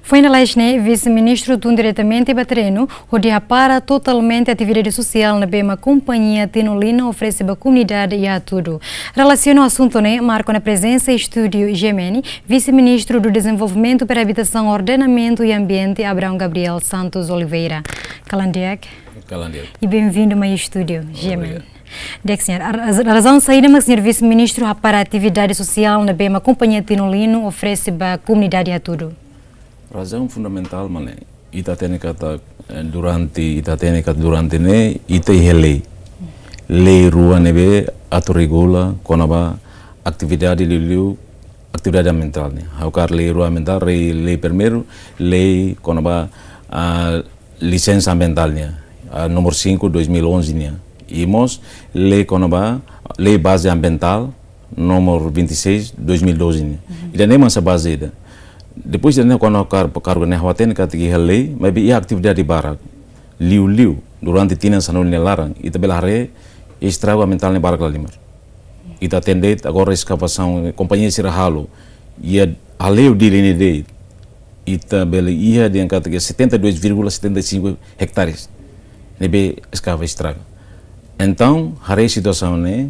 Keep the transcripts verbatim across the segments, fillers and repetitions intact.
Foin lalais ne'e, Vise-Ministru tun diretamente ba terrenu, hodi hapara totalmente atividade sosiál ne'ebé mak kompañia Tino Lino oferese ba komunidade iha Hatudu. Relasiona ho asuntu ne'e, marka ona prezensa iha estúdiu GMN, Vise-Ministru do Desenvolvimento para Habitação, Ordenamento e Ambiente, Abraão Gabriel Santos Oliveira. Kalan di'ak. Kalan di'ak. I benvindu mai estúdiu GMN. Obrigadu. Di'ak, señór. A raz-, razaun saida mak señór Vise-Ministru hapara atividade sosiál ne'ebé mak kompañia Tino Lino oferese ba komunidade Hatudu? Razaun fundamentál mak ne'e, ita hatene katak, eh, durante, ita hatene katak durante ne'e, ita iha lei. Lei rua ne'ebé atu regula kona-ba atividade liuliu, atividade ambientál nian. Ha'u kaer lei rua ambientál, lei, lei primeiru, lei kona-ba, ah, lisensa ambientál nian, ah, númeru cinco, dois mil e onze nian. I mós lei kona-ba, lei baze ambientál, númeru vinte e seis, dois mil e doze nian. Uhum. Ida-ne'e mak hanesan baze ida. Depois ida-ne'e kuandu kaer, kaer ne'e ha'u hatene katak iha lei, maibé iha atividade barak. Liuliu, durante tinan sanulu nia laran, ita bele haree estragu ambientál ne'e barak lahalimar. Ita hatene agora eskavasaun, kompañia sira halo, iha aldeia Dili ne'e de'it, ita bele iha dehan katak setenta e dois vírgula setenta e cinco hectares ne'ebé eskava estraga. Entaun, haree situasaun ne'e,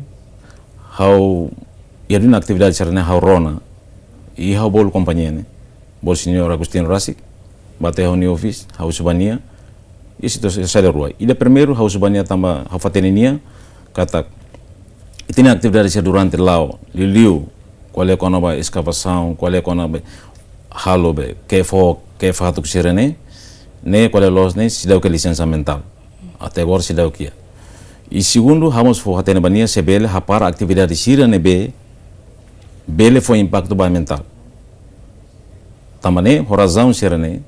ha'u, iha duni atividade sira-ne'e ha'u rona, i ha'u bolu kompañia ne'e, bolu señór Agostinho rasik, bá to'o ha'u-nia office, ha'u husu ba nia, i situasaun saida rua. Ida primeiru, ha'u husu ba nia tanba ha'u fó-hatene nia, katak, ita-nia atividade sira durante la'o, liuliu, ko'alia kona-ba eskavasaun, ko'alia kona-ba halo be, ke'e foho, ke'e fatuk sira-ne'e, ne'e ko'alia loos ne'e, seidauk iha lisensa ambientál. Até agora seidauk iha. I segundu, ha'u mós fó-hatene ba nia se bele hapara atividade sira ne'ebé, bele fó impaktu ba ambientál. Tanba ne'e, ho razaun sira-ne'e,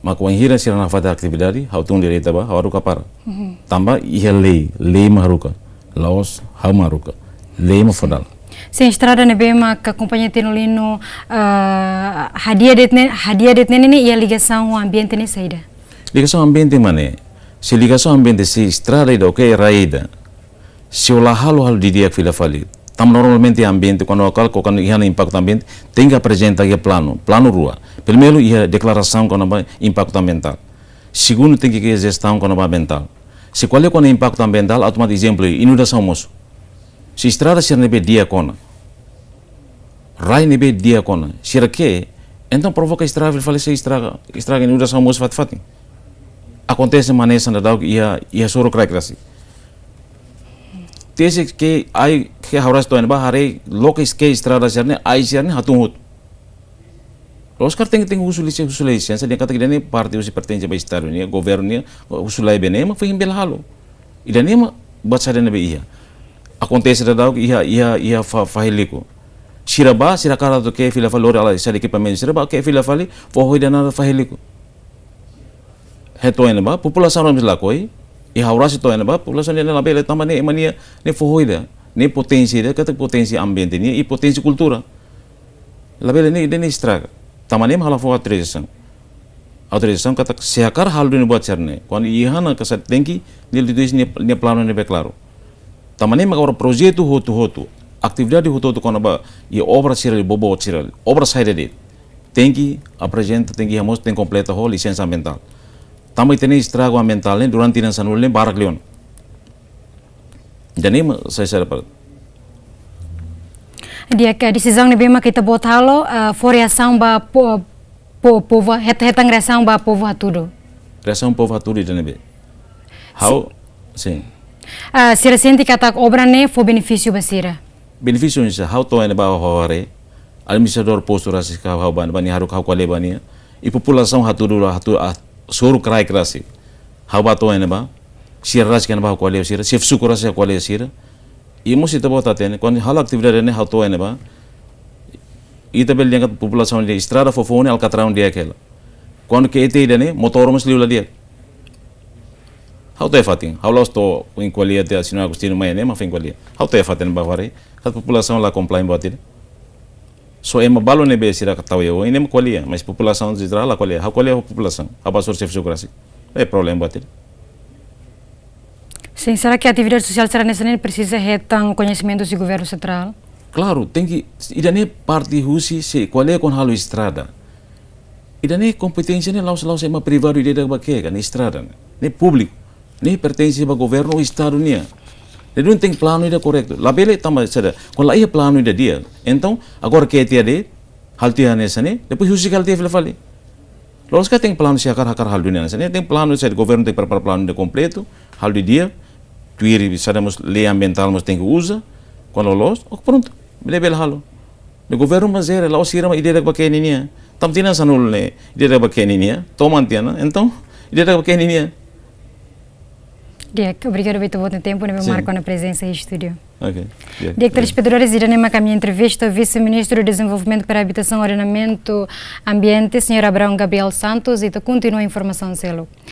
mak wainhira sira nafatin atividade, ha'u tun direta bá, ha'u haruka para. Mhm. Tanba iha lei, lei mak haruka. La'ós ha'u mak haruka. Lei mak fó dala. Sin, estrada ne'ebé mak kompañia Tino Lino, ah, hadi'a de'it ne'e, hadi'a de'it ne'e, ne'e iha ligasaun ho ambiente ne'e saida? Ligasaun ambiente mak ne'e. Se ligasaun ambiente, se estrada ida, oke, rai ida. Se ó la halo, halo didi'ak fila fali. Tanba normalmente ambiente, kuandu ó halo, kuandu iha ona impaktu ambiente, tenke aprezenta iha planu, planu rua. Primeiru, iha deklarasaun kona-ba impaktu ambientál. Segundu, tenke iha jestaun kona-ba ambientál. Se ko'alia kona impaktu ambientál, automátiku ezemplu, inundasaun mosu. Se estrada sira ne'ebé di'ak ona, rai ne'ebé di'ak ona, sira ke'e, entaun provoka estraga fila fali, sei estraga, estraga, inundasaun mosu fatin-fatin. Akontese mak hanesan daudauk iha, iha Souro Kraik rasik. Tesi ke ai ke ha'u rasik to'o iha ne'ebá, haree loke ke estrada sira-ne'e, ai sira-ne'e hatun hotu. La'ós karik tenke, tenke husu lisensa, husu lisensa, dehan katak ida-ne'e parte husi pertense ba Estadu nian, governu nian, husu lai be ne'e mak foin bele halo. Ida-ne'e mak buat saida ne'ebé iha. Akontese daudauk iha, iha, iha fa-, fahi liku. Sira bá, sira kaer atu ke'e fila fali, lori ala sira ekipamentu sira bá, ke'e fila fali, foho ida-ne'e fahi liku. Ha'u to'o iha ne'ebá, populasaun rona mós lakohi, i ha'u rasik to'o iha ne'ebá, populasaun ne'e labele tanba ne'e, ema nia, ne'e foho ida, ne'e potensi ida, katak potensi ambiente nian, i potensi kultura. Labele ne'e, ne'e estraga. Tanba ne'e mak ha'u la fó autorizasaun. Autorizasaun katak se hakarak halo duni buat sira-ne'e, kuandu iha ona katak tenke, nia liu tuir nia, nia planu ne'ebé klaru. Tanba ne'e mak agora projetu hotu-hotu, atividade hotu-hotu kona-ba, i obra sira, boboot sira, obra saida de'it, tenke aprezenta, tenke hamoos, tenke kompleta ho lisensa ambientál. Tanba ita-nia estragu ambientál ne'e durante tinan sanulu ne'e barak liu ona. Ida-ne'e mak sai sara para. Di'ak, desizaun ne'ebé mak ita-boot halo, ah, fó reasaun ba po-, po-, povu, het-, hetan reasaun ba povu Hatudu. Reasaun povu Hatudu ida-ne'ebé. Ha'u, sin. Ah, sira sente katak obra ne'e fó benefísiu ba sira? Benefísiu oinsá, ha'u to'o iha ne'ebá ha'u haree. Administradór postu rasik ha'u, ha'u bá, bá nia haruka, ha'u ko'alia bá nia. I populasaun Hatudu la, Hatu-, ah, Souro Kraik rasik. Ha'u bá to'o iha ne'ebá. Sira rasik iha ne'ebá ha'u ko'alia sira. Xefe suku rasik ha'u ko'alia sira. I mós ita-boot hatene, kuandu halo atividade ne'e ha'u to'o iha ne'ebá, ita bele dehan katak populasaun dehan estrada fofoun ne'e alkatraun di'ak hela. Kuandu ke'e tiha ida-ne'e, motór mós liu la di'ak. Ha'u to'o iha fatin, ha'u la'ós to'o foin ko'alia tiha, señór Agostinho mai ne'e mak foin ko'alia. Ha'u to'o iha fatin bá haree, katak populasaun la comply buat ida. Só ema balu ne'ebé sira ka tau iha oin ne'e mak ko'alia, mas populasaun sira la ko'alia, ha'u ko'alia ho populasaun, ha'u bá hasoru xefe suku rasik. Ne'e problema buat ida. Sin, será que atividade sosiál sira hanesan ne'e presiza hetan koñesimentu husi governu sentrál? Klaru, tenke, ida-ne'e parte husi se ko'alia kona halo estrada. Ida-ne'e kompeténsia ne'e la'ós, la'ós ema privadu ida-idak ba ke'e, ka ne'e estrada ne'e, ne'e públiku, ne'e pertense ba governu ou estadu nian. Ne'e duni tenke planu ida korretu. Labele tanba saida, kuandu la iha planu ida di'ak, entaun agora ke'e tiha de'it, halo tiha hanesan ne'e, depois husik halo tiha fila fali. Loloos ka tenke planu, se hakarak, hakarak halo duni hanesan ne'e, tenke planu, se governu tenke prepara planu ida kompletu, halo didi'ak, tuir saida mós lei ambientál mós tenke uza, kuandu loloos, ok, prontu, bele, bele halo. Ne'e governu mak jere, la'ós sira mak ida-idak ba ke'e ninian. Tanba tinan sanulu ne'e ida-idak ba ke'e ninian, toman tiha ona, entaun ida-idak ba ke'e ninian. Di'ak, obrigadu ba ita-boot nia tempu, ne'ebé, sin, marka ona prezensa iha estúdiu. Ok, di'ak. Di'ak, telespetadores, ida-ne'e maka ami-nia entrevista Vise-Ministru Dezenvolvimentu para Abitasaun, Ordenamentu Ambiente, señór Abraão Gabriel Santos, i ita kontinua informasaun seluk.